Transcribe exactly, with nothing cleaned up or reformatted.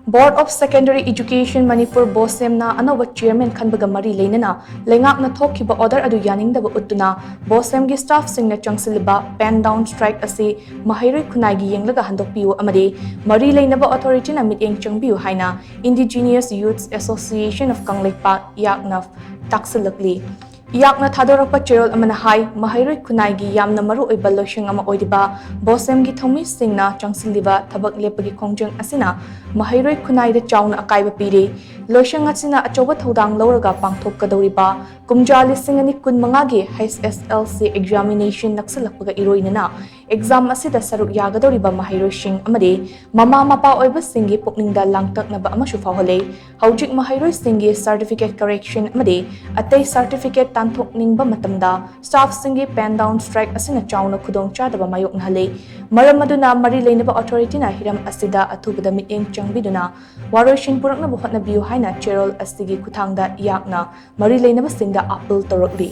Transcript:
Board of Secondary Education Manipur, BOSEM ꯅ ꯑꯅꯧꯕ chairman ꯈꯟꯕꯒ ꯃꯔꯤ ꯂꯩꯅꯅ ꯂꯩꯉꯥꯛꯅ ꯊꯣꯛꯈꯤꯕ order ꯑꯗꯨ ꯌꯥꯅꯤꯡꯗꯕ ꯎꯠꯇꯨꯅ BOSEM ꯒꯤ staff ꯁꯤꯡꯅ ꯆꯪꯁꯤꯜꯂꯤꯕ pen down strike ꯑꯁꯤ ꯃꯍꯩꯔꯣꯏ ꯈꯨꯟꯅꯥꯏꯒꯤ ꯌꯦꯡꯂꯒ ꯍꯟꯗꯣꯛꯄꯤꯌꯨ ꯑꯃꯗꯤ ꯃꯔꯤ ꯂꯩꯅꯕ authority ꯅ ꯃꯤꯠꯌꯦꯡ ꯆꯪꯕꯤꯌꯨ ꯍꯥꯏꯅ Indigenous Youth Association of Kangleipak, ꯏꯌꯥꯛꯅ ꯇꯥꯛꯁꯤꯜꯂꯛꯂꯤ꯫ ꯏꯌꯥꯛꯅ ꯊꯥꯗꯣꯔꯛꯄ ꯆꯦꯔꯣꯜ ꯑꯃꯅ ꯍꯥꯏ, ꯃꯍꯩꯔꯣꯏ ꯈꯨꯟꯅꯥꯏꯒꯤ ꯌꯥꯝꯅ ꯃꯔꯨ ꯑꯣꯏꯕ ꯂꯣꯏꯁꯪ ꯑꯃ ꯑꯣꯏꯔꯤꯕ BOSEM ꯒꯤ ꯊꯧꯃꯤꯁꯤꯡꯅ ꯆꯪꯁꯤꯜꯂꯤꯕ ꯊꯕꯛ ꯂꯦꯞꯄꯒꯤ ꯈꯣꯡꯖꯪ ꯑꯁꯤꯅ ꯃꯍꯩꯔꯣꯏ ꯈꯨꯟꯅꯥꯏꯗ ꯆꯥꯎꯅ ꯑꯀꯥꯏꯕ ꯄꯤꯔꯤ꯫ ꯂꯣꯏꯁꯪ ꯑꯁꯤꯅ ꯑꯆꯧꯕ ꯊꯧꯗꯥꯡ ꯂꯧꯔꯒ ꯄꯥꯡꯊꯣꯛꯀꯗꯧꯔꯤꯕ ꯀꯨꯝꯖꯥ ꯂꯤꯁꯤꯡ ꯑꯅꯤ ꯀꯨꯟꯃꯉꯥꯒꯤ H S L C examination ꯅꯛꯁꯤꯜꯂꯛꯄꯒ ꯏꯔꯣꯏꯅꯅ exam ꯑꯁꯤꯗ ꯁꯔꯨꯛ ꯌꯥꯒꯗꯧꯔꯤꯕ ꯃꯍꯩꯔꯣꯏꯁꯤꯡ ꯑꯃꯗꯤ ꯃꯃꯥ ꯃꯄꯥ ꯑꯣꯏꯕꯁꯤꯡꯒꯤ ꯄꯨꯛꯅꯤꯡꯗ ꯂꯥꯡꯇꯛꯅꯕ ꯑꯃꯁꯨ ꯐꯥꯎꯍꯜꯂꯤ꯫ ꯍꯧꯖꯤꯛ ꯃꯍꯩꯔꯣꯏꯁꯤꯡꯒꯤ certificate correction ꯑꯃꯗꯤ ꯑꯇꯩ certificate ꯇꯥꯟꯊꯣꯛꯅꯤꯡꯕ ꯃꯇꯝꯗ staff ꯁꯤꯡꯒꯤ pen down strike ꯑꯁꯤꯅ ꯆꯥꯎꯅ ꯈꯨꯗꯣꯡꯆꯥꯗꯕ ꯃꯥꯌꯣꯛꯅꯍꯜꯂꯤ꯫ ꯃꯔꯝ ꯑꯗꯨꯅ ꯃꯔꯤ ꯂꯩꯅꯕ authority ꯅ ꯍꯤꯔꯝ ꯑꯁꯤꯗ ꯑꯊꯨꯕꯗ ꯃꯤꯠꯌꯦꯡ ꯆꯪꯕꯤꯗꯨꯅ ꯋꯥꯔꯣꯏꯁꯤꯟ ꯄꯨꯔꯛꯅꯕ ꯍꯣꯠꯅꯕꯤꯌꯨ ꯍꯥꯏꯅ ꯆꯦꯔꯣꯜ ꯑꯁꯤꯒꯤ ꯈꯨꯠꯊꯥꯡꯗ ꯏꯌꯥꯛꯅ ꯃꯔꯤ ꯂꯩꯅꯕꯁꯤꯡꯗ appeal ꯇꯧꯔꯛꯂꯤ꯫